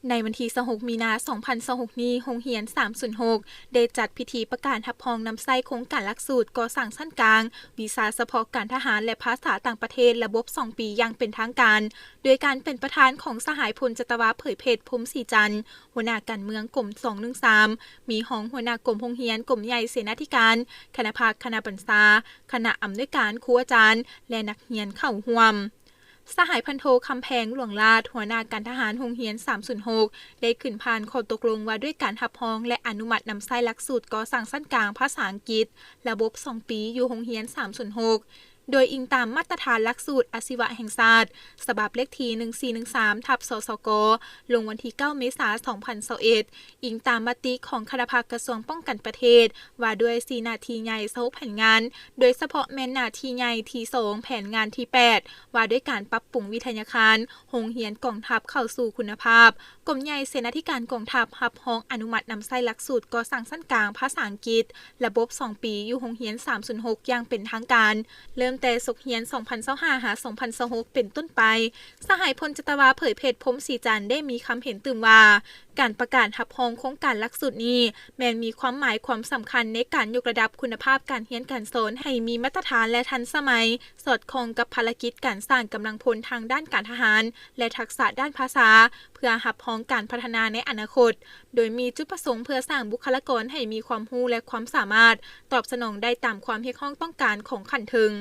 ໃນວັນທີຊາວຫົກ ມີນາ ສອງພັນຊາວຫົກນີ້, ໂຮງຮຽນສາມສູນຫົກ ໄດ້ຈັດພິທີປະກາດຮັບຮອງນຳໃຊ້ໂຄງການຫຼັກສູດກໍ່ສ້າງຊັ້ນກາງ, ວິຊາສະເພາະການທະຫານ ແລະ ພາສາຕ່າງປະເທດ ລະບົບສອງປີຢ່າງເປັນທາງການ, ໂດຍການເປັນປະທານຂອງສະຫາຍ ພົນຈັດຕະວາ ເຜີຍເພັດ ພົມສີຈັນ, ຫົວໜ້າການເມືອງກົມສອງໜຶ່ງສາມ, ມີຮອງຫົວໜ້າກົມໂຮງຮຽນ, ກົມໃຫຍ່ເສນາທິການ, ຄະນະພັກ, ຄະນະບັນຊາ, ຄະນະອຳນວຍການ, ຄູອາຈານ ແລະ ນັກຮຽນເຂົ້າຮ່ວມ. ສະຫາຍພັນໂທ ຄຳແພງ ຫຼວງລາດ, ຫົວໜ້າການທະຫານໂຮງຮຽນສາມສູນຫົກ ໄດ້ຂຶ້ນຜ່ານຂໍ້ຕົກລົງວ່າດ້ວຍການຮັບຮອງ ແລະ ອະນຸມັດນຳໃຊ້ຫຼັກສູດກໍ່ສ້າງຊັ້ນກາງພາສາອັງກິດ ລະບົບສອງປີ ຢູ່ໂຮງຮຽນສາມສູນຫົກ ໂດຍອີງຕາມມາດຕະຖານຫຼັກສູດອາຊີວະແຫ່ງຊາດ ສະບັບເລກທີໜຶ່ງສີ່ໜຶ່ງສາມ ທັບ ສສກ ລົງວັນທີເກົ້າ ເມສາ ສອງພັນຊາວເອັດ, ອີງຕາມມະຕິຂອງຄະນະພັກກະຊວງປ້ອງກັນປະເທດ ວ່າດ້ວຍສີ່ໜ້າທີ່ໃຫຍ່ ຊາວຫົກແຜນງານ, ໂດຍສະເພາະແມ່ນໜ້າທີ່ໃຫຍ່ທີສອງ ແຜນງານທີແປດ ວ່າດ້ວຍການປັບປຸງວິທະຍາຄານໂຮງຮຽນກອງທັບເຂົ້າສູ່ຄຸນນະພາບ. ກົມໃຫຍ່ເສນາທິການກອງທັບ ຮັບຮອງອະນຸມັດນຳໃຊ້ຫຼັກສູດກໍ່ສ້າງຊັ້ນກາງພາສາອັງກິດ ລະບົບສອງປີ ຢູ່ໂຮງຮຽນສາມສູນຫົກຢ່າງເປັນທາງການ ເລີ່ມແຕ່ສົກຮຽນສອງພັນຊາວຫ້າ ຫາ ສອງພັນຊາວຫົກ ເປັນຕົ້ນໄປ. ສະຫາຍ ພົນຈັດຕະວາ ເຜີຍເພັດ ພົມສີຈັນ ໄດ້ມີຄຳເຫັນຕື່ມວ່າ ການປະກາດຮັບຮອງໂຄງການຫຼັກສູດນີ້ ແມ່ນມີຄວາມໝາຍຄວາມສຳຄັນໃນການຍົກລະດັບຄຸນນະພາບການຮຽນການສອນໃຫ້ມີມາດຕະຖານ ແລະ ທັນສະໄໝ, ສອດຄ່ອງກັບພາລະກິດການສ້າງກຳລັງພົນທາງດ້ານການທະຫານ ແລະ ທັກສະດ້ານພາສາ ເພື່ອຮັບຮອງການພັດທະນາໃນອະນາຄົດ, ໂດຍມີຈຸດປະສົງເພື່ອສ້າງບຸກຄະລາກອນໃຫ້ມີຄວາມຮູ້ ແລະ ຄວາມສາມາດຕອບສະໜອງໄດ້ຕາມຄວາມຮຽກຮ້ອງຕ້ອງການຂອງຂັ້ນເທິງ.